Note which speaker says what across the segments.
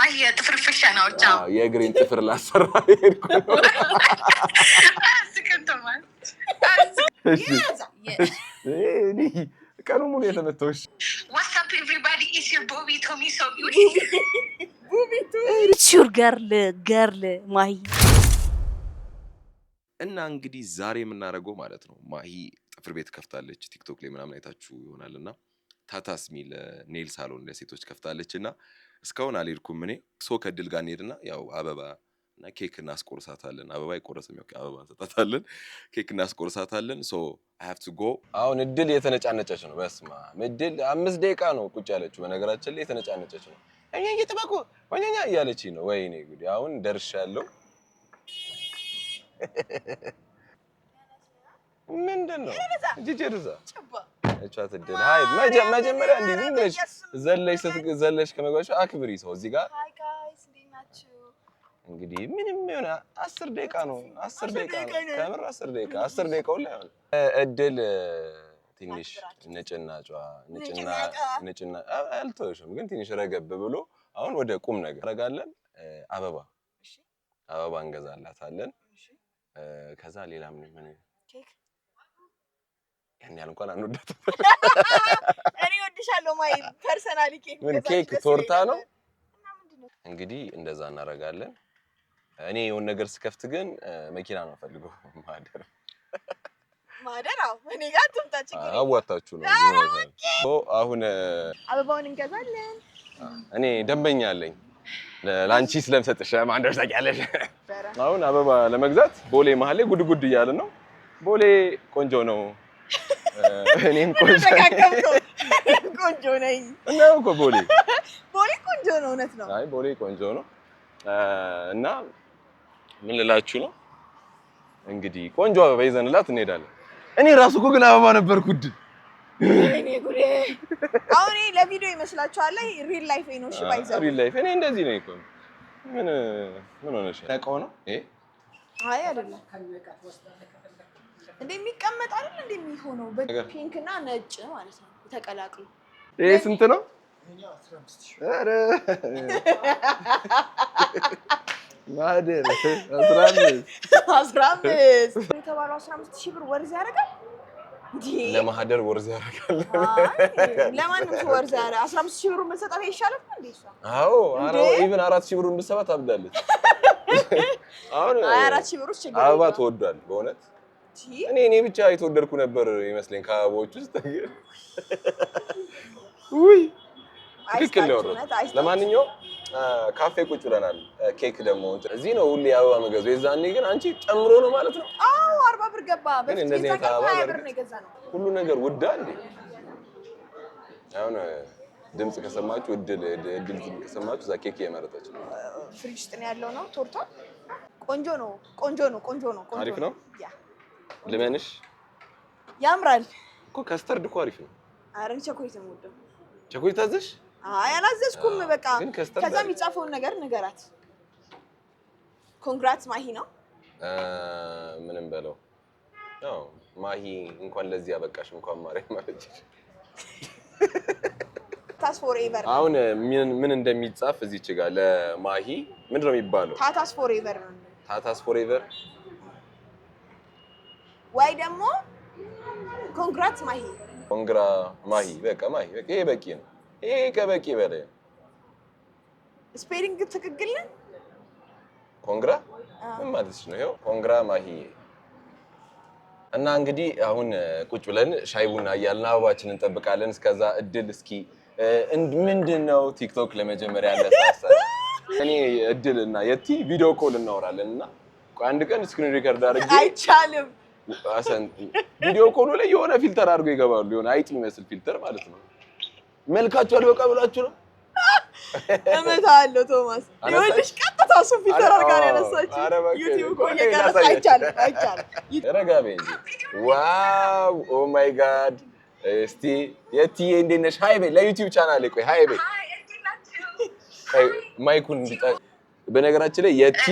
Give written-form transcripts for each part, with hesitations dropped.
Speaker 1: ማሂ የጥፍር ፍሻ ነው። ቻው።
Speaker 2: የእግሬን ጥፍር ላሰራ ሄድኩ ነው።
Speaker 1: አያስቅም ቶማስ።
Speaker 2: እሺ፣ እኔ ቀኑ ሙሉ የተመታሁሽ።
Speaker 1: What's up, everybody? It's your ቦቢ ቶሚ ሶቢ።
Speaker 3: Your girl girl ማሂ።
Speaker 2: እና እንግዲህ ዛሬ የምናደርገው ማለት ነው፣ ማሂ ጥፍር ቤት ከፍታለች። ቲክቶክ ላይ ምናምን አይታችሁ ይሆናል። እና ታታስ ሚል nail salon ለሴቶች ከፍታለች እና እስካሁን አልሄድኩም እኔ። So ከእድል ጋር እንሄድና ያው አበባ እና ኬክ እናስቆርሳታለን። አበባ አይቆረስም፣ ያው አበባ እንሰጣታለን፣ ኬክ እናስቆርሳታለን። So I have to go። አሁን እድል የተነጫነጨች ነው። በስመ አብ፣ እድል 5 ደቂቃ ነው ቁጭ ያለችው። በነገራችን ላይ የተነጫነጨች ነው። እኛ እየጠበቁ ወኛኛ እያለች ነው። ወይኔ ጉዴ! አሁን ደርሻለሁ። ምንድን ነው ጂጂ ርዛ እቻት እድል hi። መጀመሪያ እንዲህ ዝም ብለሽ ዘለሽ ዘለሽ ከመግባትሽ አክብሪ ሰው እዚህ ጋር። እንግዲህ ምንም የሆነ 10 ደቂቃ ነው፣ 10 ደቂቃ ነው ከምር፣ 10 ደቂቃ፣ 10 ደቂቃ ሁላ አይሆንም። እድል ትንሽ ንጭናጯ ንጭና ንጭና አልተወሽም፣ ግን ትንሽ ረገብ ብሎ አሁን ወደ ቁም ነገር ረጋለን። አበባ አበባ እንገዛላታለን። ከዛ ሌላ ምን ምን? ያን ያህል እንኳን አንወዳትም።
Speaker 4: እኔ እወድሻለሁ ማይ፣ personally ኬክ
Speaker 2: ምን ኬክ ቶርታ ነው እንግዲህ፣ እንደዛ እናደርጋለን። እኔ የሆነ ነገር ስከፍት ግን መኪና ነው ፈልገው ማደር።
Speaker 4: ማደር። አዎ፣ እኔ ጋር ትምጣ፣ ችግር የለም።
Speaker 2: አዋጣችሁ ነው አሁን።
Speaker 4: አበባውን እንገዛለን።
Speaker 2: እኔ ደንበኛ አለኝ፣ ለአንቺ ስለምሰጥሽ ማንደርስ ታውቂያለሽ። አሁን አበባ ለመግዛት ቦሌ መሀል ላይ ጉድ ጉድ እያልን ነው። ቦሌ ቆንጆ ነው። እኔም ቆንጆ
Speaker 4: ቆንጆ ነኝ።
Speaker 2: እና እኮ ቦሌ
Speaker 4: ቦሌ ቆንጆ ነው፣ እውነት ነው።
Speaker 2: አይ፣ ቦሌ ቆንጆ ነው። እና ምን ልላችሁ ነው እንግዲህ፣ ቆንጆ አበባ ይዘንላት እንሄዳለን። እኔ ራሱ እኮ ግን አበባ ነበርኩ እድል።
Speaker 4: ወይኔ ጉዴ! አሁን ይሄ ለቪዲዮ ይመስላችኋል? Real life ነው። እሺ ባይዘው
Speaker 2: Real life እኔ እንደዚህ ነው እኮ። ምን ምን ሆነሽ ያውቀው ነው ይሄ?
Speaker 4: አይ አይደለም፣ እንደ የሚቀመጥ አይደል እንደሚሆነው በ pink እና ነጭ ማለት ነው ተቀላቅሎ።
Speaker 2: ይሄ ስንት ነው? ኧረ ማደር 15።
Speaker 4: 15 የተባለው 15,000 ብር worth ያደርጋል እንዴ?
Speaker 2: ለማህደር worth ያደርጋል።
Speaker 4: አይ፣ ለማንም ሰው worth ያደርጋል። 15,000 ብሩን ብንሰጣት አይሻልም እንዴ እሷ?
Speaker 2: አዎ፣ ኧረ even 4,000 ብሩን ብትሰባት ታብዳለች። አሁን
Speaker 4: አይ፣ 4,000 ብር ውስጥ ችግር
Speaker 2: አበባ
Speaker 4: የለውም።
Speaker 2: ተወዷል በእውነት።
Speaker 4: እንዴ?
Speaker 2: እኔ ብቻ የተወደድኩ ነበር ይመስለኝ ከአበቦች ውስጥ። ውይ፣ ትክክል ነው።
Speaker 4: አይስጣችሁ፣ እውነት አይስጣችሁ።
Speaker 2: ለማንኛውም ካፌ ቁጭ ብለናል። ኬክ ደግሞ እዚህ ነው ሁሌ አበባ መገዛው። የዛኔ ግን አንቺ ጨምሮ ነው ማለት ነው።
Speaker 4: አዎ፣ 40 ብር ገባ።
Speaker 2: ግን
Speaker 4: በፊት
Speaker 2: እንደዚህ
Speaker 4: የዛን
Speaker 2: አይነት
Speaker 4: ቀን
Speaker 2: አበባ
Speaker 4: 20 ብር
Speaker 2: በእርግጥ
Speaker 4: ነው የገዛነው።
Speaker 2: ሁሉ ነገር ውዳ እንዴ! አሁን ድምፅ ከሰማችሁ፣ እድል እድል ድምፅ ከሰማችሁ እዛ ኬክ እየመረጠች ነው።
Speaker 4: ፍሪጅ ውስጥ ነው ያለው ነው ቶርቷ። ቆንጆ ነው፣ ቆንጆ ነው፣ ቆንጆ ነው፣ ቆንጆ።
Speaker 2: አሪፍ ነው።
Speaker 4: Yeah።
Speaker 2: ልመንሽ።
Speaker 4: ያምራል።
Speaker 2: እኮ custard እኮ አሪፍ ነው።
Speaker 4: ኧረ እኔ ቸኮሌት ነው የምወደው።
Speaker 2: ቸኮሌት ታዘሽ?
Speaker 4: አይ፣ አላዘዝኩም። በቃ
Speaker 2: ግን custard
Speaker 4: ከዛ
Speaker 2: አሪፍ።
Speaker 4: የሚጻፈውን ነገር ንገራት። Congrats ማሂ ነው።
Speaker 2: ምንም በለው፣ ያው ማሂ እንኳን ለዚህ ያበቃሽ፣ እንኳን ማርያም ማለችሽ።
Speaker 4: ታታስ forever።
Speaker 2: አሁን ምን ምን እንደሚጻፍ እዚች ጋር ለማሂ ምንድን ነው የሚባለው?
Speaker 4: ታታስ forever ነው።
Speaker 2: ታታስ forever።
Speaker 4: ወይ ደግሞ congrats ማሂ።
Speaker 2: Congra ማሂ። በቃ ማሂ፣ በቃ ይሄ በቂ ነው። ይሄ ከበቂ በላይ ነው።
Speaker 4: Spelling ትክክል ነህ?
Speaker 2: Congra ምን ማለት ነው? ይኸው congra ማሂ። እና እንግዲህ አሁን ቁጭ ብለን ሻይ ቡና እያልን አበባችንን እንጠብቃለን። እስከዛ እድል እስኪ ምንድን ነው ቲክቶክ ለመጀመሪያ ያነሳሳል? እኔ እድል እና የቲ video call እናወራለን እና ቆይ አንድ ቀን screen record አድርጌ
Speaker 4: አይቻልም።
Speaker 2: Video call ኡ ላይ የሆነ filter አድርገው ይገባሉ። የሆነ አይጥ የሚመስል filter ማለት ነው። መልካችሁ አልበቃ ብላችሁ ነው።
Speaker 4: እመታለሁ ቶማስ።
Speaker 2: አነሳች?
Speaker 4: ይኸውልሽ፣ ቀጥታ እሱን filter አድርጋ ነው ያነሳችው።
Speaker 2: ኧረ እባክህ፣
Speaker 4: ዩቲዩብ እኮ
Speaker 2: ቆይ
Speaker 4: እየቀረጸ
Speaker 2: ላሳያችሁ።
Speaker 4: አይቻልም፣ አይቻልም።
Speaker 2: ረጋ በይ እንጂ። Wow, oh my God! እስቲ የትዬ እንዴት ነሽ? Hi በይ ለዩቲዩብ ቻናል። ቆይ hi በይ። Mic ኡን እንዲጣ። በነገራችን ላይ የቲ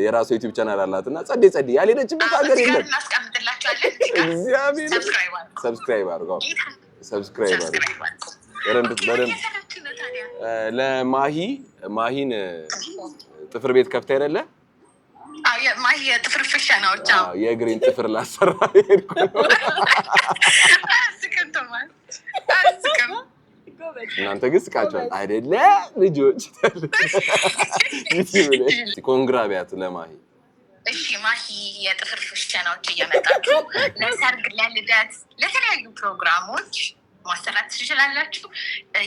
Speaker 2: የራሱ ዩቲዩብ ቻናል አላት እና ጸዴ ጸዴ፣ ያልሄደችበት ሀገር
Speaker 1: እዚህ ጋር
Speaker 2: የለም።
Speaker 1: እናስቀምጥላችኋለን።
Speaker 2: እግዚአብሔር
Speaker 1: Subscribe አድርጉ።
Speaker 2: Subscribe አድርገው፣ subscribe አድርገው
Speaker 1: Subscribe አድርጉ።
Speaker 2: በደንብ በደንብ።
Speaker 1: እየሰራችሁ ነው ታዲያ?
Speaker 2: ለማሂ ማሂን ጥፍር ቤት ከፍታ አይደለ?
Speaker 1: ማሂ የጥፍር ፍሸናዎች።
Speaker 2: የእግሬን ጥፍር ላሰራ ሄድኩ ነው።
Speaker 1: አያስቅም ቶማስ፣ አያስቅም።
Speaker 2: እናንተ ግን ስቃችኋል አይደለ ልጆች? ዩቲዩብ ላይ congra ቢያት ለማሂ።
Speaker 1: እሺ ማሂ የጥፍር ፍሸናዎች እየመጣችሁ ለሰርግ፣ ለልደት፣ ለተለያዩ ፕሮግራሞች ማሰራት ትችላላችሁ።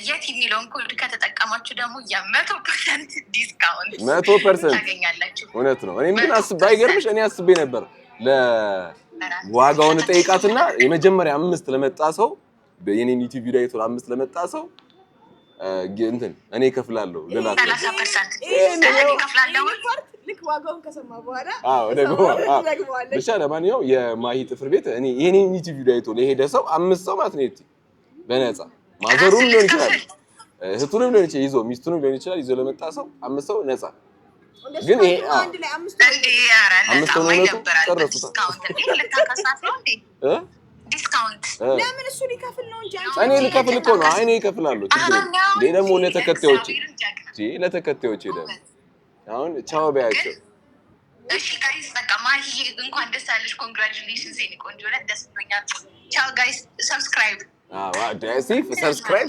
Speaker 1: የት የሚለውን ኮድ ከተጠቀማችሁ ደግሞ የ100% discount
Speaker 2: 100%
Speaker 1: ታገኛላችሁ።
Speaker 2: እውነት ነው። እኔም ግን ባይገርምሽ እኔ አስቤ ነበር ለዋጋውን ጠይቃትና የመጀመሪያ አምስት ለመጣ ሰው፣ የኔን ዩቲዩብ ቪዲዮ አይቶ አምስት ለመጣ ሰው እንትን እኔ እከፍላለሁ ልላት ነበር።
Speaker 1: 30%
Speaker 2: ይሄን ነው።
Speaker 1: እከፍላለሁ።
Speaker 4: Part ልክ ዋጋውን ከሰማ በኋላ
Speaker 2: አዎ ደግሞ አዎ።
Speaker 4: ትደግመዋለች።
Speaker 2: ብቻ ለማንኛውም የማሂ ጥፍር ቤት እኔ የኔን ዩቲዩብ ቪዲዮ አይቶ ለሄደ ሰው አምስት ሰው ማለት ነው የቲ በነፃ ማዘሩም ሊሆን ይችላል፣ እህቱንም ሊሆን ይችላል፣ ይዞ ሚስቱንም ሊሆን ይችላል፣ ይዞ ለመጣ ሰው አምስት ሰው ነፃ።
Speaker 4: እንደሱ
Speaker 2: ግን ይሄ
Speaker 4: ካልኩማ አንድ ላይ አምስቱ
Speaker 1: እንዴ ኧረ
Speaker 2: አምስት
Speaker 1: ነፃማ
Speaker 2: ሆኖ መጡ፣
Speaker 1: ይደብራል።
Speaker 2: ጨረሱት።
Speaker 1: Discount እንዴ ልታከሳት ነው እንዴ?
Speaker 2: እ?
Speaker 1: Discount
Speaker 2: እ?
Speaker 4: ለምን እሱ ሊከፍል ነው እንጂ አንቺ
Speaker 2: እኔ ልከፍል እኮ ነው። አይ እኔ እከፍላለሁ፣ ችግር የለም። እንዴ ደግሞ ለተከታዮቼ
Speaker 1: እግዚአብሔርን ጀግና።
Speaker 2: እንዴ ለተከታዮቼ ደግሞ አሁን ቻው በያቸው።
Speaker 1: እሺ guys፣ በቃ ማሂ እንኳን ደስ አለሽ። Congratulations የኔ ቆንጆ ነህ። ደስ ብሎኛል። ቻው guys፣ subscribe።
Speaker 2: አዎ subscribe, subscribe,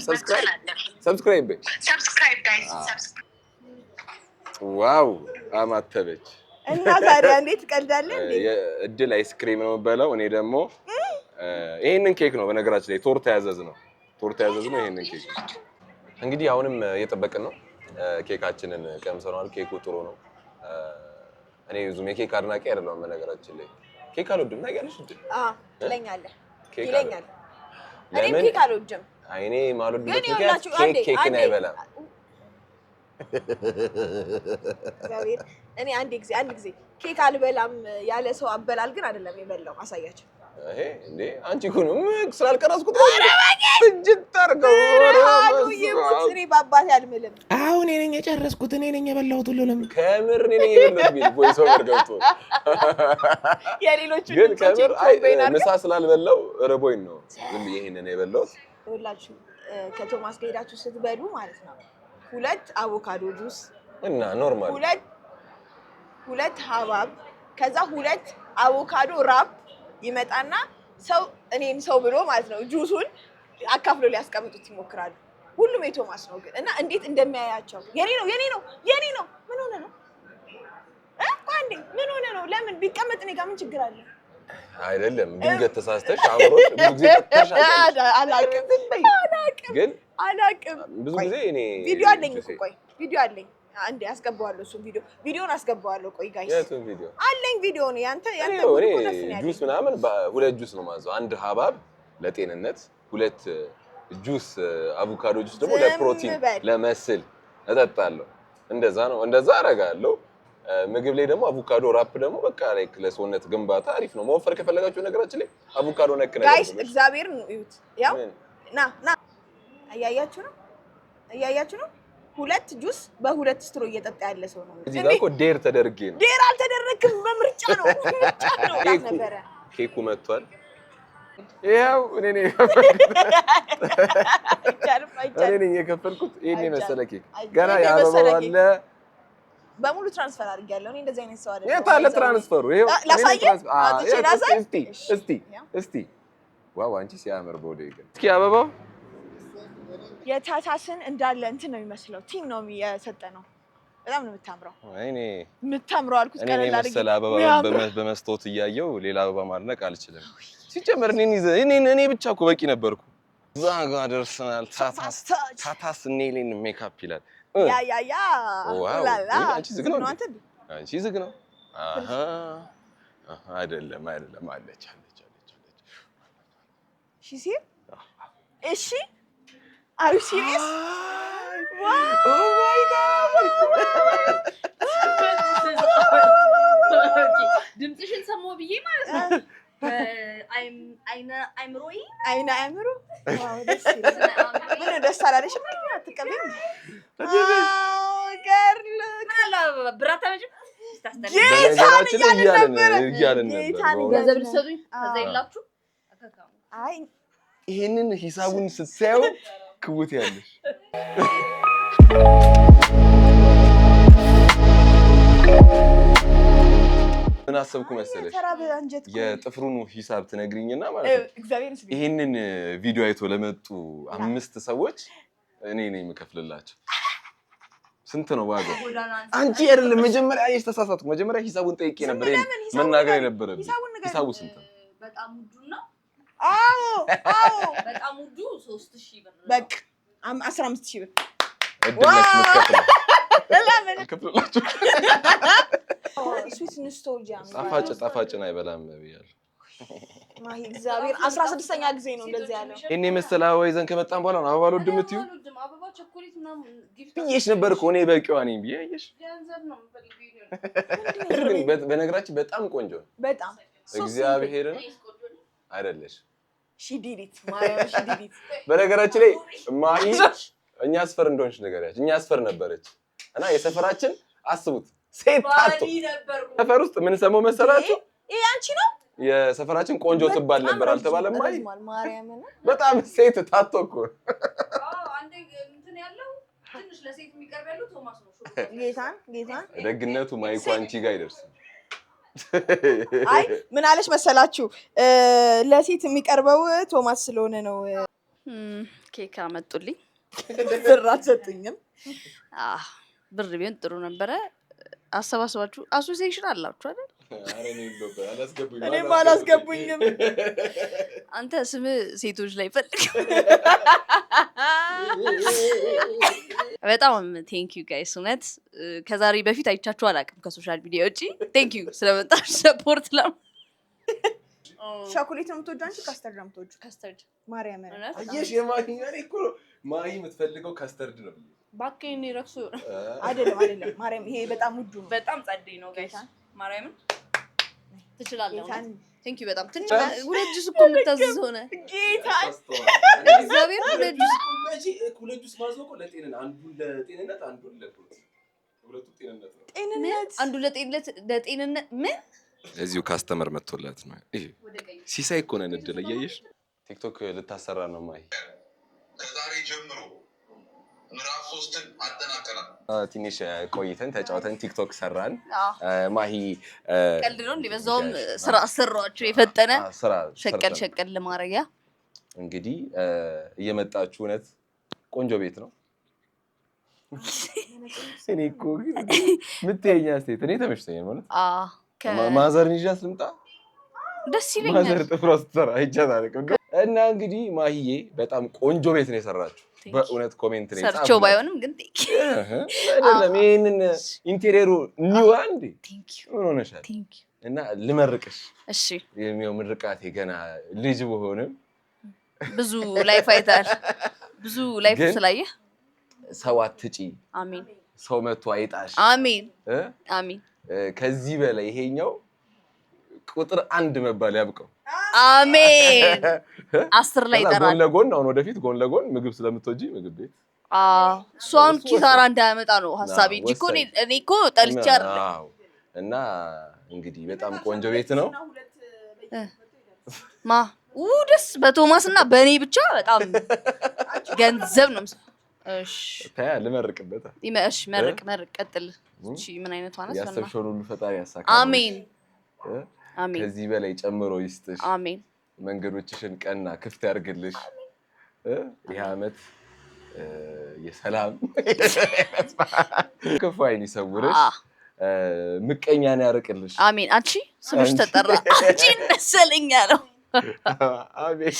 Speaker 2: subscribe በይ።
Speaker 1: Subscribe guys፣ subscribe።
Speaker 2: Wow አማተበች።
Speaker 4: እና ታዲያ እንዴት ትቀልዳለህ እንዴ?
Speaker 2: የእድል አይስክሬም ነው የምበላው። እኔ ደግሞ ይሄንን ኬክ ነው፣ በነገራችን ላይ ቶርታ ያዘዝ ነው፣ ቶርታ ያዘዝ ነው ይሄንን ኬክ። እንግዲህ አሁንም እየጠበቅን ነው። ኬካችንን ቀምሰነዋል። ኬኩ ጥሩ ነው። እኔ ብዙም የኬክ አድናቂ አይደለሁም። በነገራችን ላይ ኬክ አልወድም። ታውቂያለሽ እንዴ?
Speaker 4: አዎ ትለኛለህ፣
Speaker 2: ኬክ
Speaker 4: ይለኛል። እኔም
Speaker 2: ለምን?
Speaker 4: ኬክ አልወድም።
Speaker 2: አይኔ የማልወድበት
Speaker 4: ግን
Speaker 2: ምክንያት
Speaker 4: ይኸውላችሁ
Speaker 2: ኬክ
Speaker 4: አንዴ
Speaker 2: ኬክን
Speaker 4: አንዴ
Speaker 2: አይበላም።
Speaker 4: እግዚአብሔር እኔ አንድ ጊዜ አንድ ጊዜ ኬክ አልበላም ያለ ሰው አበላል ግን አይደለም የበላው። አሳያቸው።
Speaker 2: ይሄ እንዴ አንቺ እኮ ነው ስላልቀረጽኩት ፍጅት አድርገው።
Speaker 4: ብርሃኑ ይሙት እኔ በአባቴ አልምልም።
Speaker 5: አሁን እኔ ነኝ የጨረስኩት፣ እኔ ነኝ የበላሁት ሁሉንም።
Speaker 2: ከምር እኔ ነኝ የበላሁት ቢል voice over ገብቶ
Speaker 4: የሌሎቹ
Speaker 2: ግን
Speaker 4: ድምጾች
Speaker 2: ከምር አይ
Speaker 4: combine አድርገን
Speaker 2: ምሳ ስላልበላው ርቦኝ ነው ዝም ብዬ ይሄንን የበላሁት።
Speaker 4: ይኸውላችሁ ከቶማስ ጋር ሄዳችሁ ስትበሉ ማለት ነው ሁለት አቮካዶ ጁስ
Speaker 2: እና normal
Speaker 4: ሁለት ሁለት ሀባብ ከዛ ሁለት አቮካዶ wrap ይመጣና ሰው እኔን ሰው ብሎ ማለት ነው ጁሱን አካፍሎ ሊያስቀምጡት ይሞክራሉ። ሁሉም የቶማስ ነው ግን እና እንዴት እንደሚያያቸው የኔ ነው፣ የኔ ነው፣ የኔ ነው። ምን ሆነ ነው እ? ቆይ አንዴ ምን ሆነ ነው? ለምን ቢቀመጥ እኔ ጋር ምን ችግር አለ?
Speaker 2: አይደለም ድንገት ተሳስተሽ አእምሮሽ ብዙ ጊዜ ጠጥተሽ አውቃለሽ።
Speaker 4: አላውቅም።
Speaker 2: ዝም በይ።
Speaker 4: አላውቅም።
Speaker 2: ግን
Speaker 4: አላውቅም።
Speaker 2: ብዙ
Speaker 4: ቆይ፣
Speaker 2: ጊዜ እኔ
Speaker 4: ቪዲዮ አለኝ እኮ።
Speaker 2: ጁሴ-
Speaker 4: ቆይ ቪዲዮ አለኝ። አንዴ አስገባዋለሁ። እሱን ቪዲዮ ቪዲዮን አስገባዋለሁ። ቆይ guys
Speaker 2: የቱን ቪዲዮ?
Speaker 4: አለኝ ቪዲዮ ነው ያንተ ያንተ
Speaker 2: እኔ
Speaker 4: ጉድ
Speaker 2: እኔ
Speaker 4: እኮ ነፍ ነው ያለኝ።
Speaker 2: ጁስ ምናምን ሁለት ጁስ ነው ማዘው። አንድ ሀባብ ለጤንነት፣ ሁለት ጁስ አቮካዶ ጁስ ደግሞ
Speaker 4: ዝም
Speaker 2: ለፕሮቲን
Speaker 4: በል።
Speaker 2: ለ muscle እጠጣለሁ። እንደዛ ነው፣ እንደዛ አደርጋለሁ። ምግብ ላይ ደግሞ አቮካዶ wrap ደግሞ በቃ like ለሰውነት ግንባታ አሪፍ ነው። መወፈር ከፈለጋችሁ ነገራችን ላይ አቮካዶ ነክ ነገር
Speaker 4: Guys
Speaker 2: ብሎ
Speaker 4: እግዚአብሔርን እዩት። ያው
Speaker 2: ምን?
Speaker 4: ና ና፣ እያያችሁ ነው፣ እያያችሁ ነው። ሁለት ጁስ በሁለት straw እየጠጣ ያለ ሰው ነው።
Speaker 2: እዚህ ጋር እኮ dare ተደርጌ ነው።
Speaker 4: Dare አልተደረግክም። በምርጫ ነው፣ ምርጫ ነው
Speaker 2: ኬኩ
Speaker 4: ነበረ።
Speaker 2: ኬኩ መጥቷል። ይኸው እኔ ነኝ የከፈልኩት።
Speaker 4: አይቻልም፣
Speaker 2: እኔ
Speaker 4: አይቻልም።
Speaker 2: ነኝ የከፈልኩት። ይሄን የመሰለ ኬክ
Speaker 4: አይቻልም።
Speaker 2: ገና
Speaker 4: ይሄን
Speaker 2: የአበባው
Speaker 4: የመሰለ
Speaker 2: አለ።
Speaker 4: በሙሉ transfer አድርጌያለሁ። እኔ እንደዚህ አይነት ሰው አይደለሁም።
Speaker 2: የት አለ transfer ኡ? ይኸው
Speaker 4: አ፣ ላሳየህ?
Speaker 2: እኔ ነኝ transfer- አ፣
Speaker 4: አውጥቼ
Speaker 2: ይኸው
Speaker 4: ላሳይ?
Speaker 2: እስቲ
Speaker 4: እሺ።
Speaker 2: እስቲ
Speaker 4: ያው።
Speaker 2: እስቲ wow አንቺ ሲያምር ቦዴ ግን እስኪ አበባው
Speaker 4: የታታስን እንዳለ እንትን ነው የሚመስለው። Theme ነው የሰጠ ነው። በጣም ነው የምታምረው።
Speaker 2: ወይኔ
Speaker 4: የምታምረው አልኩት።
Speaker 2: እኔን
Speaker 4: ቀለል አድርጌ
Speaker 2: የመሰለ አበባ
Speaker 4: የሚያምረው።
Speaker 2: በመስታወት እያየው ሌላ አበባ ማድነቅ አልችልም። ሲጀመር እኔን ይዘህ እኔን እኔ ብቻ እኮ በቂ ነበርኩ። እዛ ጋ ደርሰናል። ታታስ ታታስ nail and makeup ይላል።
Speaker 4: Yeah yeah yeah
Speaker 2: Wow።
Speaker 4: ላላ
Speaker 2: ውይ፣ አንቺ ዝግ ነው እንዴ?
Speaker 4: አንተ እንዴ?
Speaker 2: አንቺ ዝግ ነው። አሃ አሃ፣ አይደለም አይደለም፣ አለች አለች አለች አለች።
Speaker 4: እሺ እሺ፣ are you serious?
Speaker 2: Oh my God.
Speaker 3: ድምፅሽን ሰማሁ ብዬ ማለት ነው። አይነ አይምሮዬ
Speaker 4: አይነ አእምሮ wow፣ ደስ ይላል። ምን ደስ አላለሽም? አትቀበይም? Girl.
Speaker 3: ምን አለ ብር አታመጭም? ስታስጠላ።
Speaker 4: ጌታን
Speaker 2: በነገራችን ላይ
Speaker 4: እያልን
Speaker 2: እያልን
Speaker 4: ነበረ።
Speaker 2: እያልን ነበር
Speaker 4: ጌታን
Speaker 2: በእውነት።
Speaker 3: ገንዘብ ልትሰጡኝ ከዛ
Speaker 4: አዎ።
Speaker 3: የላችሁ
Speaker 4: አይ
Speaker 2: ይሄንን ሂሳቡን ስታየው ክውት ያለሽ ምን አሰብኩ መሰለሽ?
Speaker 4: የተራበ አንጀት እኮ ነው።
Speaker 2: የጥፍሩን ሂሳብ ትነግሪኝና ማለት ነው
Speaker 4: እግዚአብሔርን ስሚ።
Speaker 2: ይሄንን ቪዲዮ አይቶ ለመጡ አምስት ሰዎች እኔ ነኝ የምከፍልላቸው። ስንት ነው ዋጋው?
Speaker 3: ጎዳና
Speaker 2: አንቺ አይደለም፣ መጀመሪያ አየሽ፣ ተሳሳትኩ። መጀመሪያ ሂሳቡን ጠይቄ ነበር ይሄን
Speaker 4: ለምን ሂሳቡን
Speaker 2: መናገር
Speaker 4: ንገሪኝ።
Speaker 2: የነበረብኝ።
Speaker 4: ሂሳቡን ንገሪኝ።
Speaker 2: ሂሳቡ ስንት ነው?
Speaker 3: በጣም ውዱ ነው።
Speaker 4: አዎ፣
Speaker 3: በጣም ውዱ 3000 ብር ነው።
Speaker 4: በቃ 15,000 ብር።
Speaker 2: እድል ነች የምትከፍለው።
Speaker 4: ለምን?
Speaker 2: አልከፍልላቸው።
Speaker 4: Sweet nostalgia።
Speaker 2: ጣፋጭ ጣፋጭን አይበላም ብያለሁ።
Speaker 4: ማሂ፣ እግዚአብሔር 16ኛ ጊዜ ነው እንደዚህ ያለው።
Speaker 2: ይሄን የመሰለ አበባ ይዘን ከመጣን በኋላ ነው አበባ አልወድም የምትይው?
Speaker 3: አልወድም። አበባ፣ ቸኮሌት ምናምን gift
Speaker 2: ብዬሽ ነበር እኮ እኔ በቂዋ ነኝ ብዬ፣ አየሽ።
Speaker 3: ገንዘብ ነው የምፈልገው።
Speaker 2: ግን በነገራችን በጣም ቆንጆ ነው።
Speaker 4: በጣም so simple።
Speaker 2: እግዚአብሔርን አይደለሽ።
Speaker 4: She did it፣ ማርያም፣ she did it።
Speaker 2: በነገራችን ላይ ማሂ እኛ ሰፈር እንደሆንሽ ንገሪያቸው። እኛ ሰፈር ነበረች እና የሰፈራችን አስቡት ሴት ታቶ
Speaker 3: ባሊ ነበርኩ።
Speaker 2: ሰፈር ውስጥ ምን ሰማው መሰላችሁ?
Speaker 4: ይሄ አንቺ ነው።
Speaker 2: የሰፈራችን ቆንጆ ትባል ነበር አልተባለም? ማሂ
Speaker 4: ረዝሟል። ማርያምን።
Speaker 2: በጣም ሴት ታቶ እኮ።
Speaker 3: አዎ፣ አንዴ እንትን ያለው ትንሽ ለሴት የሚቀርብ ያለው ቶማስ ነው።
Speaker 4: ጌታን ጌታን።
Speaker 2: ደግነቱ ማይኩ አንቺ ጋር አይደርስም።
Speaker 4: አይ፣ ምን አለች መሰላችሁ? ለሴት የሚቀርበው ቶማስ ስለሆነ ነው።
Speaker 3: ኬክ አመጡልኝ።
Speaker 4: ብር አልሰጡኝም።
Speaker 3: አህ፣ ብር ቢሆን ጥሩ ነበረ። አሰባስባችሁ association አላችሁ አይደል?
Speaker 2: ኧረ እኔ የለሁበት፣ አላስገቡኝም።
Speaker 4: እኔም አላስገቡኝም።
Speaker 3: አንተ ስም ሴቶች ላይ ፈልግ። በጣም thank you guys፣ እውነት ከዛሬ በፊት አይቻችሁ አላውቅም ከ social media ውጭ። Thank you ስለመጣችሁ support ለ
Speaker 4: ቸኮሌት ነው የምትወጂው አንቺ? Custard ነው የምትወጂው?
Speaker 3: Custard።
Speaker 4: ማርያምን።
Speaker 3: እውነት።
Speaker 2: አየሽ፣ የማሂ እኔ እኮ ማሂ የምትፈልገው custard ነው ብዬ።
Speaker 3: እባክህ፣ እኔ ረክሶ
Speaker 4: አይደለም አይደለም፣ ማርያም፣ ይሄ በጣም ውዱ ነው።
Speaker 3: በጣም ጸደይ ነው guys። ማርያምን ትችላለህ።
Speaker 4: ጌታን።
Speaker 3: Thank you በጣም። ትንሽ ሁለት ጁስ እኮ የምታዝዝ ሆነ።
Speaker 4: ጌታን።
Speaker 3: እግዚአብሔር፣ ሁለት ጁስ።
Speaker 2: መቼ ሁለት ጁስ ማዘው እኮ ለጤንነት፣ አንዱን ለጤንነት አንዱን ለፕሮቲን፣ ሁለቱ ጤንነት ነው።
Speaker 4: ጤንነት።
Speaker 3: አንዱ ለጤንነት ምን?
Speaker 2: እዚሁ customer መጥቶላት ነው። ይሄ ሲሳይ እኮ ነን እድል እያየሽ ቲክቶክ ልታሰራ ነው ማሂ።
Speaker 6: ከዛሬ ጀምሮ ምዕራፍ 3ን አጠናቀናል።
Speaker 2: ትንሽ ቆይተን ተጫውተን ቲክቶክ ሰራን። ማሂ
Speaker 3: ቀልድ ነው እንዴ? በዛውም ስራ አሰሯቸው የፈጠነ
Speaker 2: ስራ
Speaker 3: ሸቀል
Speaker 2: ሰርተን
Speaker 3: ሸቀል ለማድረጊያ።
Speaker 2: እንግዲህ እየመጣችሁ እውነት ቆንጆ ቤት ነው። እኔ እኮ ግን የምትይኝ አስተያየት እኔ ተመችቶኛል ማለት ማዘርን ይዣት ልምጣ።
Speaker 3: ደስ ይለኛል።
Speaker 2: ማዘር ጥፍሯ ስትሰራ አይቻት አላውቅም። እና እንግዲህ ማሂዬ በጣም ቆንጆ ቤት ነው የሰራችው። በእውነት comment ላይ
Speaker 3: ሰርቸው
Speaker 2: ጻፉላት።
Speaker 3: ባይሆንም ግን thank you።
Speaker 2: እህ፣ አይደለም ይሄንን interior ኡ new አንዴ
Speaker 3: Thank you።
Speaker 2: ምን ሆነሻል?
Speaker 3: Thank you።
Speaker 2: እና ልመርቅሽ።
Speaker 3: እሺ።
Speaker 2: የሚው ምርቃቴ ገና ልጅ ብሆንም
Speaker 3: ብዙ life አይተሃል። ብዙ life
Speaker 2: ግን
Speaker 3: ስላየህ
Speaker 2: ሰው አትጪ፣
Speaker 3: አሜን።
Speaker 2: ሰው መቶ አይጣሽ።
Speaker 3: አሜን።
Speaker 2: እ?
Speaker 3: አሜን።
Speaker 2: ከዚህ በላይ ይሄኛው ቁጥር አንድ መባል ያብቀው።
Speaker 3: አሜን። 10 ላይ
Speaker 2: ከዛ ጎን
Speaker 3: ይጠራል።
Speaker 2: ለጎን አሁን ወደፊት ጎን ለጎን ምግብ ስለምትወጂ ምግብ ቤት።
Speaker 3: አዎ፣ እሱ አሁን
Speaker 2: እሱ
Speaker 3: ኪሳራ
Speaker 2: ወሳኝ።
Speaker 3: እንዳያመጣ ነው ሀሳቤ እንጂ እኮ
Speaker 2: ወሳኝ።
Speaker 3: እኔ እኮ ጠልቼ አይደለም።
Speaker 2: አዎ። እና እንግዲህ በጣም ቆንጆ ቤት ነው።
Speaker 3: ማ ደስ በቶማስ እና በእኔ ብቻ በጣም ገንዘብ ነው። እሺ።
Speaker 2: ታያ ልመርቅበት።
Speaker 3: እሺ፣ መርቅ መርቅ፣ ቀጥል። እቺ ምን አይነቷ ናት?
Speaker 2: ያሰብሽውን ሁሉ ፈጣሪ ያሳካ።
Speaker 3: አሜን አሜን።
Speaker 2: ከዚህ በላይ ጨምሮ ይስጥሽ።
Speaker 3: አሜን።
Speaker 2: መንገዶችሽን ቀና ክፍት ያርግልሽ። ይህ ዓመት የሰላም፣ ክፉ ዓይን ይሰውርሽ፣ ምቀኛን ያርቅልሽ።
Speaker 3: አሜን። አንቺ ስምሽ ተጠራ። አንቺ መሰለኝ ያለው።
Speaker 2: አሜን።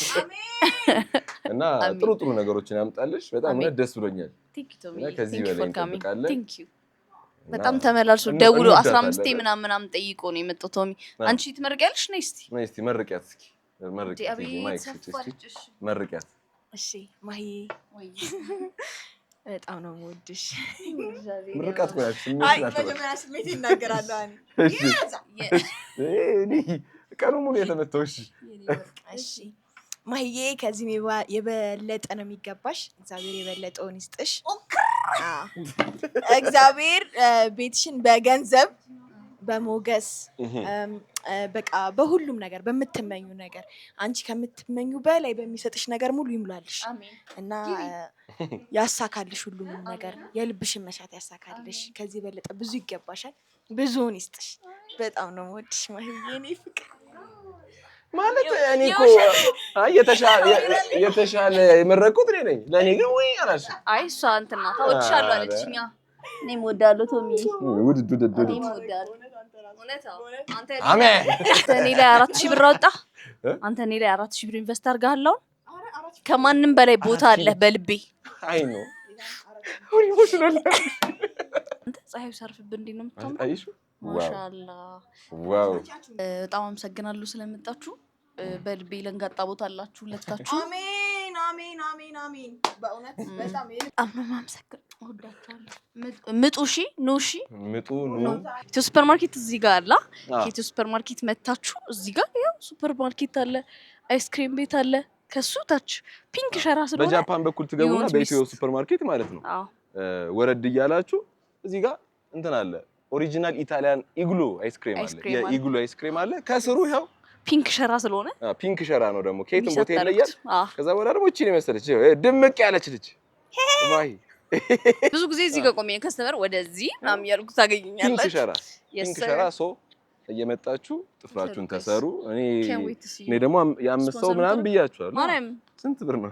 Speaker 2: እና ጥሩ ጥሩ ነገሮችን ያምጣልሽ። በጣም እውነት ደስ ብሎኛል። እና ከዚህ በላይ እንጠብቃለን።
Speaker 3: በጣም ተመላልሶ ደውሎ 15 ምናምን ምናምን ጠይቆ ነው የመጣው። ቶሚ፣ አንቺ ትመርቂያለሽ? ነይ እስኪ።
Speaker 2: ነይ እስኪ መርቂያት እስኪ፣ መርቂያት፣ መርቂያት።
Speaker 4: እሺ ማሂ፣ በጣም ነው የምወድሽ።
Speaker 2: ምርቃት እኮ ናት።
Speaker 4: አይ፣ መጀመሪያ ስሜት ይናገራለሁ።
Speaker 2: እኔ ቀኑ ሙሉ የተመታው። እሺ።
Speaker 4: እሺ ማሂዬ፣ ከዚህም የበለጠ ነው የሚገባሽ። እግዚአብሔር የበለጠውን ይስጥሽ። እግዚአብሔር ቤትሽን በገንዘብ፣ በሞገስ፣ በቃ በሁሉም ነገር በምትመኙ ነገር አንቺ ከምትመኙ በላይ በሚሰጥሽ ነገር ሙሉ ይሙላልሽ እና ያሳካልሽ፣ ሁሉንም ነገር የልብሽን መሻት ያሳካልሽ። ከዚህ የበለጠ ብዙ ይገባሻል። ብዙውን ይስጥሽ። በጣም ነው የምወድሽ ማሂዬ፣ የኔ ፍቅር።
Speaker 2: ማለት እኔ እኮ አይ የተሻለ የመረቅኩት እኔ ነኝ። ለእኔ ግን ወይ አላልሽም።
Speaker 3: አይ እሷ እንትን ናት፣ እወድሻለሁ አለችኛ። እኔም እወዳለሁ ቶሚ፣
Speaker 2: ውድድ ውድድ ውድድ።
Speaker 3: እኔም እወዳለሁ። እውነት አዎ። አንተ
Speaker 2: አሜን።
Speaker 3: አንተ እኔ ላይ 4,000 ብር አወጣ። አንተ እኔ ላይ 4,000 ብር invest አድርገሃል። አሁን ከማንም በላይ ቦታ አለህ በልቤ።
Speaker 2: አይ ነው emotional።
Speaker 3: አንተ ፀሐዩ ሲያርፍብህ እንዴት ነው የምታምረው?
Speaker 2: አየሽ?
Speaker 3: ማሻአላ።
Speaker 2: Wow።
Speaker 3: በጣም አመሰግናለሁ ስለመጣችሁ። በልቤ ለንጋጣ ቦታ አላችሁ ሁለታችሁ።
Speaker 4: አሜን አሜን አሜን አሜን። በእውነት በጣም
Speaker 3: በጣም ነው የማመሰግነው። እወዳችኋለሁ። ምጡ እሺ፣ ኑ እሺ።
Speaker 2: ምጡ ኑ።
Speaker 3: ኢትዮ ሱፐር ማርኬት እዚህ ጋር አለ። ከኢትዮ ሱፐር ማርኬት መታችሁ እዚህ ጋር ያው ሱፐር ማርኬት አለ፣ አይስክሬም ቤት አለ። ከሱ ታች pink ሸራ ስለሆነ
Speaker 2: በጃፓን በኩል ትገቡና
Speaker 3: You won't
Speaker 2: በኢትዮ
Speaker 3: miss.
Speaker 2: ሱፐር ማርኬት ማለት ነው። ወረድ እያላችሁ እዚህ ጋር እንትን አለ። Original Italian ኢግሎ አይስክሬም አለ።
Speaker 3: አይስክሬም አለ።
Speaker 2: የኢግሎ አይስክሬም አለ። ከስሩ ይኸው
Speaker 3: Pink ሸራ ስለሆነ
Speaker 2: Pink ሸራ ነው ደግሞ ከየትም
Speaker 3: የሚሰጥ
Speaker 2: ቦታ ይለያል።
Speaker 3: አደረኩት።
Speaker 2: ከዛ በኋላ ደግሞ እቺን የመሰለች ይኸው ድምቅ ያለች ልጅ ማሂ።
Speaker 3: ብዙ ጊዜ እዚህ ጋር ቆሜ customer ወደዚህ ምናምን እያልኩ
Speaker 2: Pink
Speaker 3: ታገኘኛለች።
Speaker 2: ሸራ።
Speaker 3: Yes,
Speaker 2: Pink
Speaker 3: sir.
Speaker 2: ሸራ። So እየመጣችሁ ጥፍራችሁን
Speaker 3: ተሰሩ።
Speaker 2: ተሰሩ። እኔ
Speaker 3: Can't wait to see you.
Speaker 2: እኔ ደግሞ የአምስት ሰው
Speaker 3: ስፖንሰር
Speaker 2: ምናምን
Speaker 3: የምትሆነው?
Speaker 2: ብያችኋለሁ።
Speaker 3: ማርያም።
Speaker 2: ስንት ብር ነው?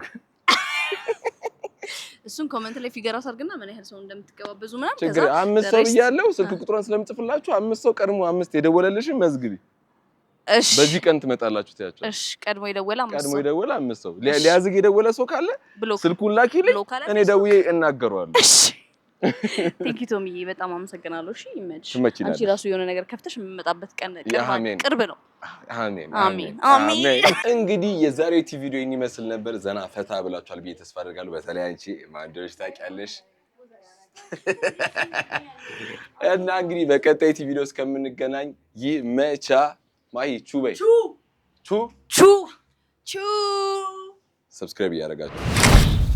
Speaker 3: እሱን comment ላይ figure out አድርግና ምን ያህል ሰው እንደምትገባበዙ ምናምን
Speaker 2: ችግር
Speaker 3: ከዛ
Speaker 2: አምስት ሰው
Speaker 3: the rest-
Speaker 2: ብያለሁ። ስልክ ቁጥሯን ስለምጽፍላችሁ አምስት ሰው ቀድሞ አምስት የደወለልሽን መዝግቢ።
Speaker 3: እሺ።
Speaker 2: በዚህ ቀን ትመጣላችሁ ትያቸው።
Speaker 3: እሺ፣ ቀድሞ የደወለ አምስት
Speaker 2: ቀድሞ
Speaker 3: ሰው።
Speaker 2: የደወለ አምስት ሰው።
Speaker 3: እሺ።
Speaker 2: ሊያዝግ የደወለ ሰው ካለ
Speaker 3: Block
Speaker 2: ስልኩን ላኪልኝ፣
Speaker 3: Block አለ።
Speaker 2: እኔ ደውዬ እናገረዋለሁ።
Speaker 3: እሺ፣ thank you ቶሚዬ፣ በጣም አመሰግናለሁ። እሺ ይመችሽ።
Speaker 2: ትመችላለሽ።
Speaker 3: አንቺ ራሱ የሆነ ነገር ከፍተሽ የምመጣበት ቀን ቅርብ
Speaker 2: አሜን።
Speaker 3: ቅርብ ነው።
Speaker 2: አሜን።
Speaker 3: አሜን፣ አሜን።
Speaker 2: እንግዲህ የዛሬው ቲቪ ቪዲዮ ይህን ይመስል ነበር። ዘና ፈታ ብላችኋል ብዬ ተስፋ አደርጋለሁ። በተለይ አንቺ ማንደሮች ታውቂያለሽ። እና እንግዲህ በቀጣይ ቲቪ ቪዲዮ እስከምንገናኝ ይመቻ። ማሂ ቹ በይ። ቹ።
Speaker 3: ቹ።
Speaker 4: ቹ።
Speaker 2: Subscribe እያደረጋችሁ።